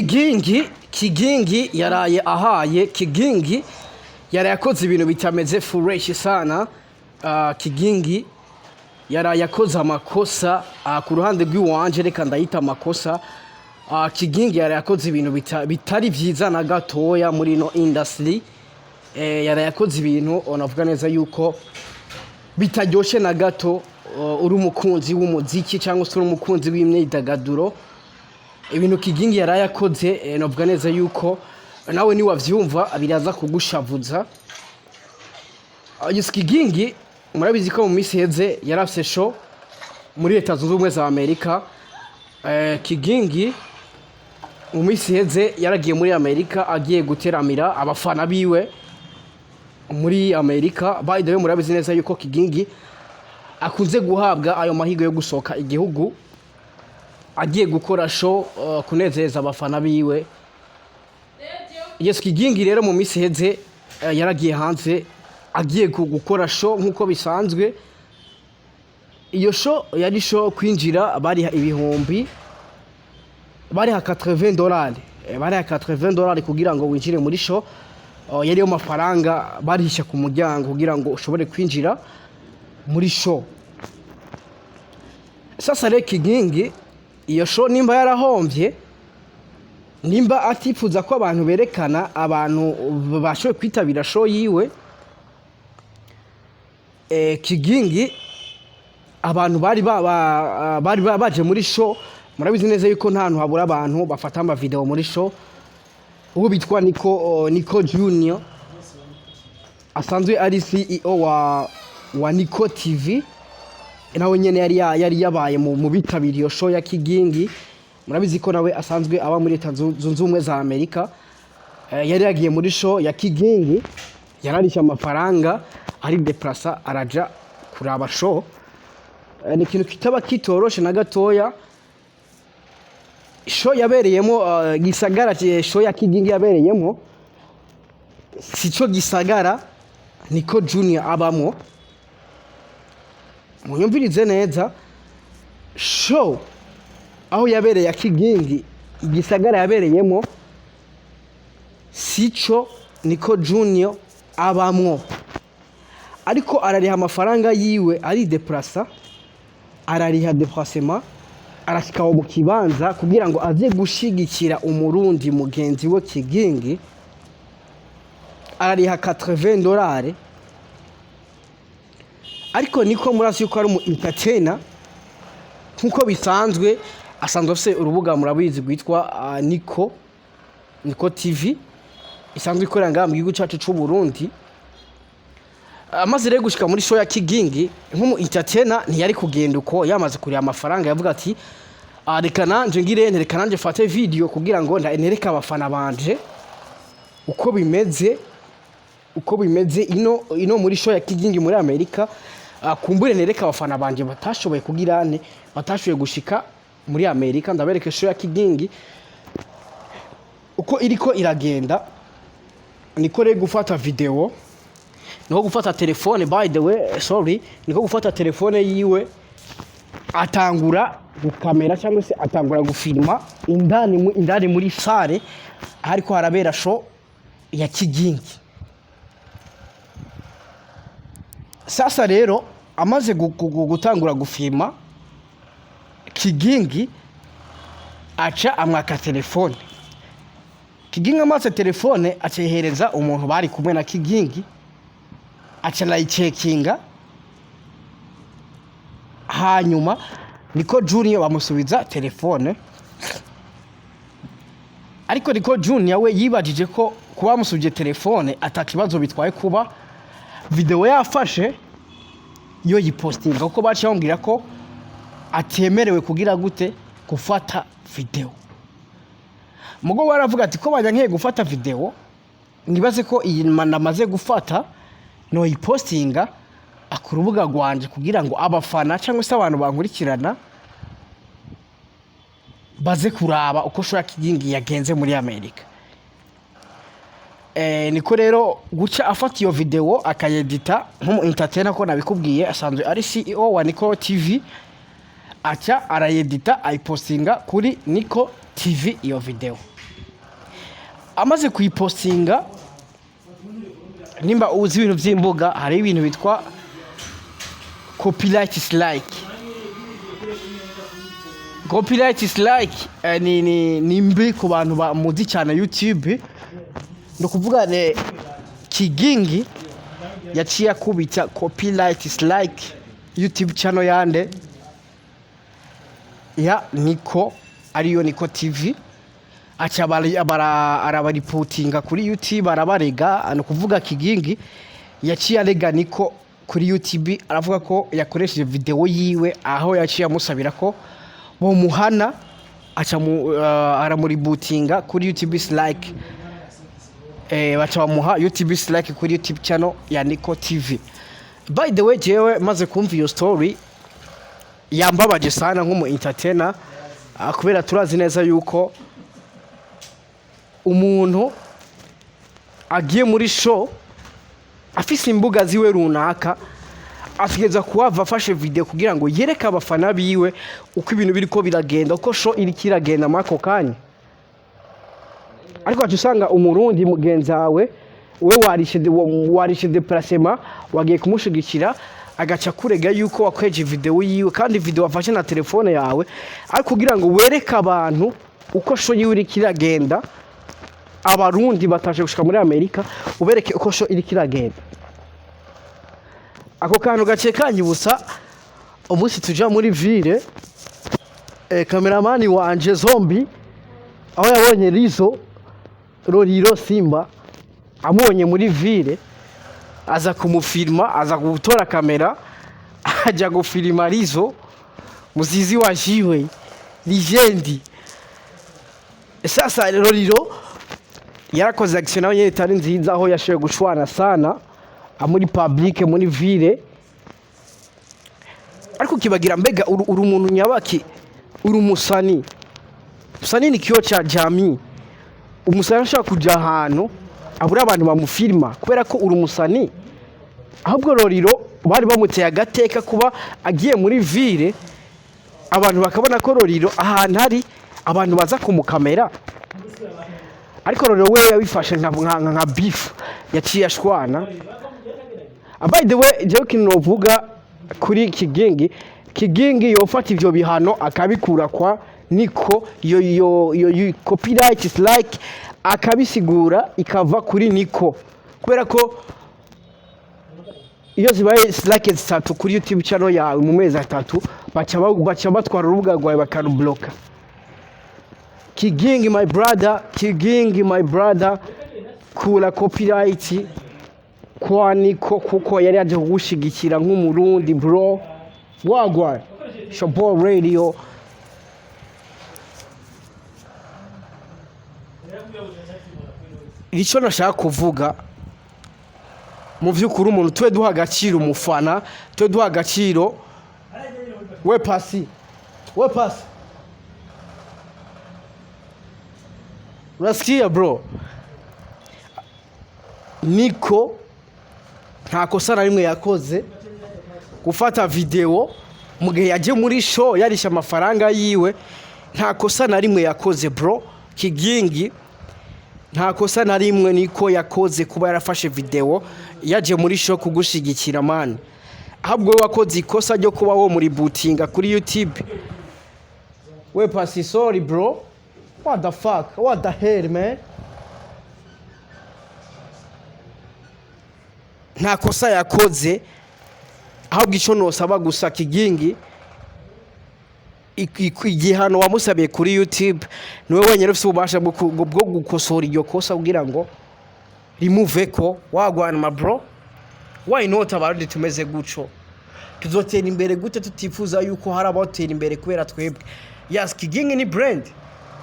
Kigingi, Kigingi yaraye ahaye. Kigingi yaraye akoze ibintu bitameze fresh sana. Kigingi yaraye akoze amakosa, ku ruhande rw'iwanje reka ndayita amakosa. Kigingi yaraye akoze ibintu bitari vyiza na gatoya muri ino industry. Yaraye akoze ibintu onavuga neza yuko bitaryoshe na gato. Uri umukunzi w'umuziki cyangwa se uri umukunzi w'imyidagaduro, ibintu Kigingi yaraye akoze, novuga neza yuko nawe niwavyumva biraza kugushavuza. Yes, Kigingi murabizi ko mu minsi iheze yari afise show muri Leta Zunze Ubumwe za Amerika. Kigingi mu minsi iheze yaragiye muri Amerika agiye guteramira abafana biwe muri Amerika. By the way, murabizi neza yuko Kigingi akunze guhabwa ayo mahirwe yo gusohoka igihugu agiye gukora show, kunezereza abafana biwe. Yes, Kigingi rero mu minsi iheze yaragiye hanze agiye gukora show nk'uko bisanzwe. Iyo show yari show kwinjira bariha ibihumbi, bariha 80 dolari, bariha 80 dolari kugira ngo winjire muri show. Yariyo mafaranga barihisha ku muryango kugira ngo ushobore kwinjira muri show. Sasa rero Kigingi iyo show nimba yarahombye, nimba atifuza ko abantu berekana abantu bashoboye kwitabira show yiwe, Kigingi abantu bari baje muri show, murabizi neza yuko nta hantu habura abantu bafata ama video muri show. Uwo bitwa Nico, Nico Junior asanzwe ari CEO wa Nico TV, nawe nyene yari yabaye mu bitabiriye iyo show ya Kigingi. Murabizi ko nawe asanzwe aba muri Leta Zunze Ubumwe za Amerika. Yari yagiye muri show ya Kigingi, yararisha amafaranga, ari déplaça araja kuraba show. Ni ikintu kitaba kitoroshe na gatoya. Show yabereyemo, gisagara show ya Kigingi yabereyemo sico gisagara Niko Junior abamwo. Munyumvirize neza, show aho yabereye ya Kigingi, igisagara yabereyemo sico Niko Junior abamwo, ariko arariha amafaranga yiwe, ari déplaça, arariha déplacement, arashika aho mu kibanza kugira ngo aze gushigikira Umurundi mugenzi we Kigingi, arariha 80 dolari. Ariko niko murazi yuko ari umu entertainer nkuko bisanzwe, asanzwe afise urubuga murabizi rwitwa Nico TV, isanzwe ikorera ngaha mu gihugu cacu c'u Burundi. Amaze rero gushika muri show ya Kigingi, nk'umu entertainer ntiyari kugenda uko yamaze kuriha amafaranga. Yavuga ati: "Ah, reka nanje ngire, reka nanje fate video kugira ngo nereke abafana banje uko bimeze ino muri show ya Kigingi muri Amerika. Kumbure nereke abafana banje batashoboye kugira ne batashoboye gushika muri Amerika, ndabereke show ya Kigingi uko iriko iragenda." Niko rero gufata video, niko gufata telefone, by the way, sorry, niko gufata telefone yiwe atangura gukamera cyangwa se atangura gufilma indani muri salle hariko harabera show ya Kigingi. Sasa rero amaze gutangura gufilma, Kigingi aca amwaka telefone. Kigingi amaze telefone acayihereza umuntu bari kumwe na Kigingi, aca arayicekinga. Hanyuma Niko Junior bamusubiza telefone, ariko Niko Junior we yibajije ko kuba bamusubije telefone ata kibazo bitwaye, kuba video yafashe yo yipostinga, kuko baciye bamubwira ko atemerewe kugira gute, gufata video. Mugo we aravuga ati: "Ko banyankiye gufata video, nibaze ko iyi namaze gufata noyipostinga ku rubuga rwanje kugira ngo abafana cyangwa se abantu bankurikirana baze kuraba uko show ya Kigingi yagenze muri Amerika." Niko rero guca afata iyo video akayedita nk'umu entertainer, ko nabikubwiye asanzwe ari CEO wa Nico TV, aca arayedita ayipostinga kuri Nico TV iyo video. Amaze kuyipostinga, nimba uzi ibintu by'imbuga, hari ibintu bitwa copyright strike. Copyright strike ni mbi ku bantu bamuzi cyane YouTube. Ni ukuvuga ne Kigingi yaciye akubita copyright strike YouTube channel yande? Ya Niko, ariyo Niko TV. Aca arabaripotinga kuri YouTube, arabarega. Ni ukuvuga Kigingi yaciye arega Niko kuri YouTube, aravuga ko yakoresheje video yiwe, aho yaciye amusabira ko bomuhana, aca aramuributinga kuri YouTube strike. Baca bamuha YouTube strike kuri YouTube channel ya Niko TV. By the way, jewe maze kumva iyo story yambabaje sana nk'umu entertainer, kubera turazi neza yuko umuntu agiye muri show afise imbuga ziwe runaka ategereza kuhava afashe video kugira ngo yereke abafana biwe uko ibintu biriko biragenda, uko show iriko iragenda muri ako kanya. Ariko waca usanga Umurundi mugenzi wawe, we warishe déplacement, wagiye kumushigikira, agaca kurega yuko wakweje video yiwe, kandi video wafashe na telefone yawe, ariko kugira ngo wereke abantu uko show yiwe iriko iragenda, Abarundi batashe gushika muri Amerika, ubereke uko show iriko iragenda. Ako kantu gace kanyibutsa umunsi tuja muri ville, kameramani wanje Zombi, aho yabonye Rizo Roriro Simba, amubonye muri ville aza kumufilma, aza gutora kamera, ajya gufilima Rizo muzizi wa jiwe legend. Sasa Roriro yarakoze action nawe nyene itari nziza, aho yashoboye gushwana sana muri public muri ville. Ariko kibagira, mbega uri umuntu nyabaki? Uri umusani, umusani ni kioo cha jamii. Umusani ashaka kuja ahantu abura abantu bamufilma kubera ko uri umusani? Ahubwo Roriro bari bamuteye agateka kuba agiye muri ville, abantu bakabona ko Roriro ahantu ari abantu baza kumukamera. Ariko Roriro we yabifashe nka beef, yaciye ashwana. By the way, jewe ikintu novuga kuri Kigingi, Kigingi yofata ivyo bihano akabikura kwa Niko, iyo copyright strike akabisigura ikava kuri Niko, kubera ko iyo zibaye strike zitatu kuri YouTube channel yawe mu mezi 3, baca batwara urubuga rwawe bakarubloka. Kigingi my brother, Kigingi my brother, kura copyright kwa Niko, kuko yari yaje kugushigikira nk'Umurundi, bro. Wagwan, Shabo Radio. Icyo nashaka kuvuga mu by'ukuri, umuntu tube duha agaciro, umufana tube duha agaciro. We pasi, we pasi, urasikia bro? Niko nta kosa na rimwe yakoze gufata video mu gihe yaje muri show yarisha amafaranga yiwe. Nta kosa na rimwe yakoze, bro. Kigingi, nta kosa na rimwe Niko yakoze kuba yarafashe video yaje muri show kugushigikira, man. Ahubwo we wakoze ikosa ryo kuba wo muri bootinga kuri YouTube. We pasi, sorry bro, what the fuck, what the hell, man? Nta kosa yakoze. Ahubwo icyo nosaba gusa Kigingi, igihano wamusabiye kuri YouTube, niwe wenyine ufite ububasha bwo gukosora iryo kosa kugira ngo rimuve ko. Wagwan ma bro, why not? Abarundi tumeze guco, tuzotera imbere gute tutifuza yuko hari abatera imbere kubera twebwe? Yes, Kigingi ni brand,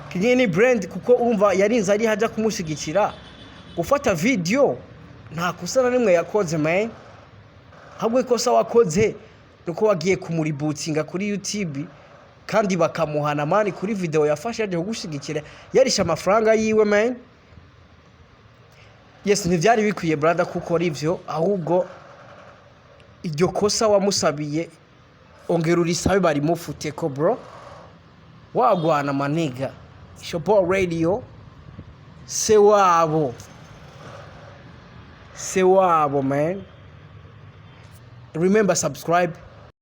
Kigingi ni brand, kuko urumva yarinze ari hajya kumushyigikira. Gufata video nta kosa na rimwe yakoze, man. Ahubwo ikosa wakoze nuko wagiye kumuributinga kuri YouTube kandi bakamuhana, man, kuri video yafashe yaje kugushigikira, yarisha amafaranga yiwe, man. Yes, ntibyari bikwiye, brother, kuko ivyo. Ahubwo iryo kosa wamusabiye ongera urisabe barimufute ko, bro. Wagwan ma nigga, Shopor Radio. Se wabo, se wabo, man. Remember, subscribe.